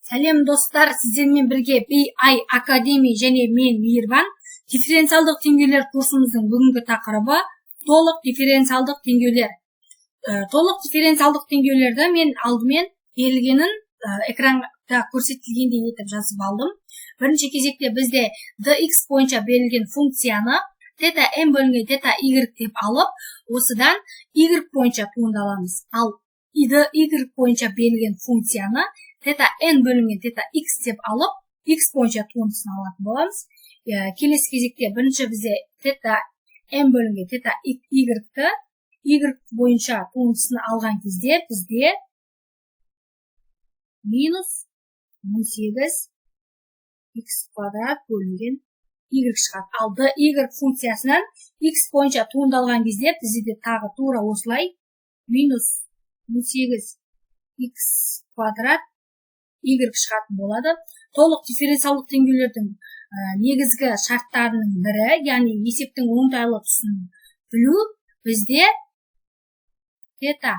Сәлем достар, сіздермен бірге BI Академи және мен Мейірбан. Дифференциалдық теңдеулер курсымыздың бүгінгі тақырыбы толық дифференциалдық теңдеулер. Толық дифференциалдық теңдеулерді мен алдымен берілгенін экранда көрсетілгендей етіп жазып алдым. Бірінші кезекте бізде dx бойынша берілген функцияны тета m бөлінген тета y деп алып, осыдан y бойынша туынды аламыз. Ал dy бойынша берілген функцияны тета n бөлінген тета x деп алып, x бойынша туындысын алатын боламыз. Келесі кезекте бірінші бізде тета m бөлінген тета y-ті y бойынша туындысын алған кезде бізде минус 18 x квадрат бөлінген y шығады. Ал dy функциясынан x бойынша туындалған кезде бізде де тағы тура осылай минус 18 x квадрат y шығатын болады. Толық дифференциалдық теңдеулердің негізгі шарттарының бірі, яғни есептің оңтайлы тұсын білу, бізде тета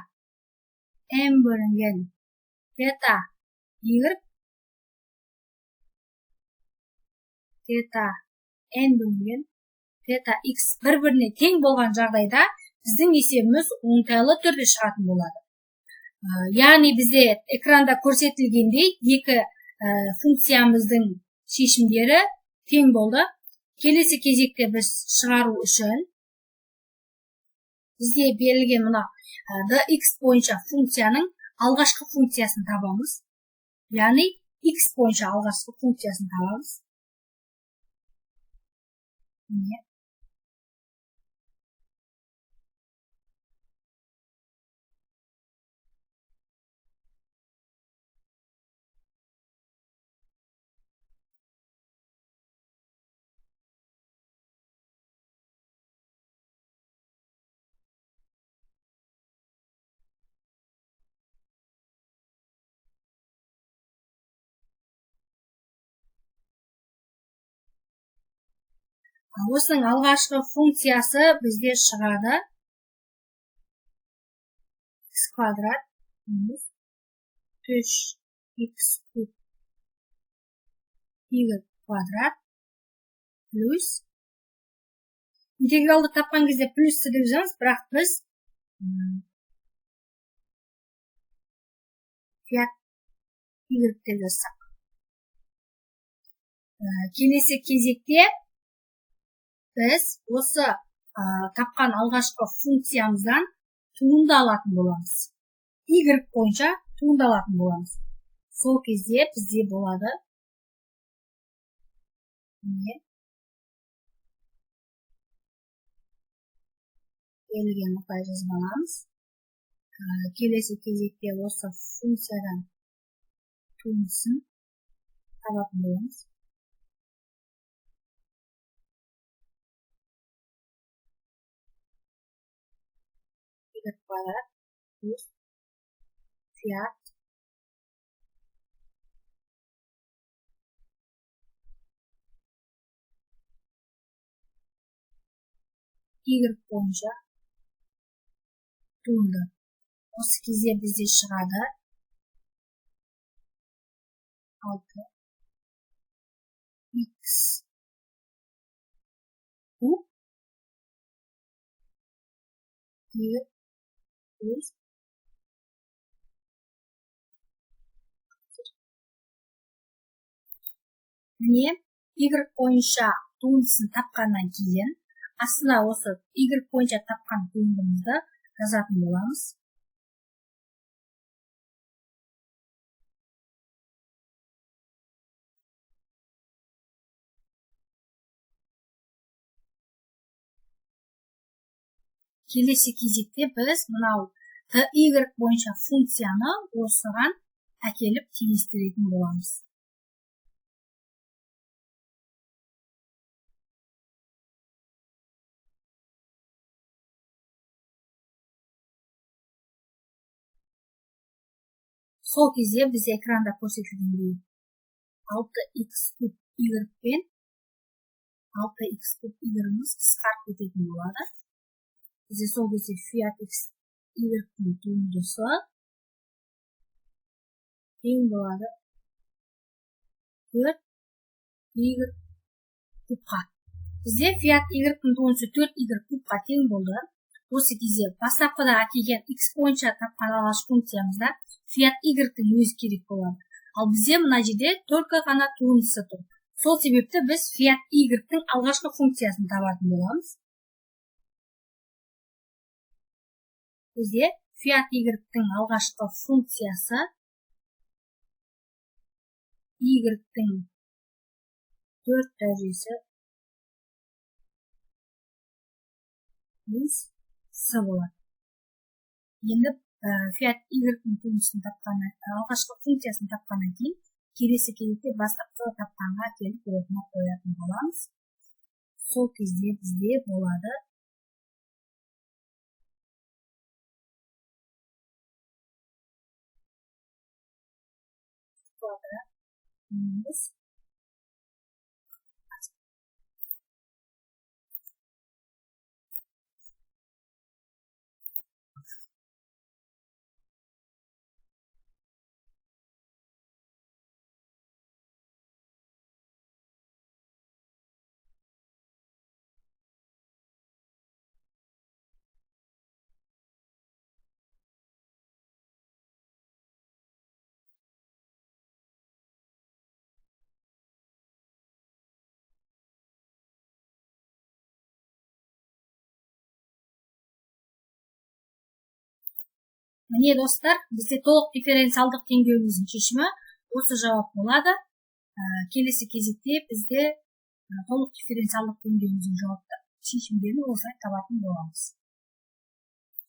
m бөлінген тета y тета n бөлінген тета x бір-біріне тең болған жағдайда біздің есебіміз оңтайлы түрде шығатын болады. Яғни бізде экранда көрсетілгендей екі функциямыздың шешімдері тең болды. Келесі кезекте біз шығару үшін бізде берілген мына dx бойынша функцияның алғашқы функциясын табамыз. Яғни x бойынша алғашқы функциясын табамыз. Міне. Осының алғашқы функциясы бізде шығады x квадрат минус 3x куб y квадрат плюс интегралды тапқан кезде плюсті деп жазамыз, бірақ біз 5 y деп жазсақ. Келесі кезекте біз осы тапқан алғашқы функциямыздан туынды алатын боламыз. Y бойынша туынды алатын боламыз. Сол кезде бізде болады міне берілген осылай жазып аламыз. Келесі кезекте осы функциядан туындысын табатын боламыз. Y квадрат плюс 5 y бойынша туынды. Осы кезде бізде шығады 6 x куб y плюс міне y бойынша туындысын тапқаннан кейін астына осы y бойынша тапқан туындымызды жазатын боламыз. Келесі кезекте біз мынау dy бойынша функцияны осыған әкеліп теңестіретін боламыз. Сол кезде бізде экранда көрсетілгендей 6x куб y пен 6x куб y-іміз қысқарып кететін болады. Бізде сол кезде фи от x y-тің туындысы тең болады 4 y кубқа. Бізде фи от y-тің туындысы 4 y кубқа тең болды. Осы кезде бастапқыда әкелген x бойынша тапқан алғашқы функциямызда фи от y-тің өзі керек болады. Ал бізде мына жерде только ғана туындысы тұр. Сол себепті біз фи от y-тің алғашқы функциясын табатын боламыз. Бізде фи от y-тің алғашқы функциясы y-тің 4 дәрежесі плюс с болады. Енді фи от y-тің туындысын тапқаннан, алғашқы функциясын тапқаннан кейін келесі кезекте бастапқы тапқанға келіп орнына қоятын боламыз. Сол кезде бізде болады квадрат минус Міне достар, бізде толық дифференциалдық теңдеуіміздің шешімі осы жауап болады. Келесі кезекте бізде толық дифференциалдық теңдеуіміздің жауапты шешімдерін осылай табатын боламыз.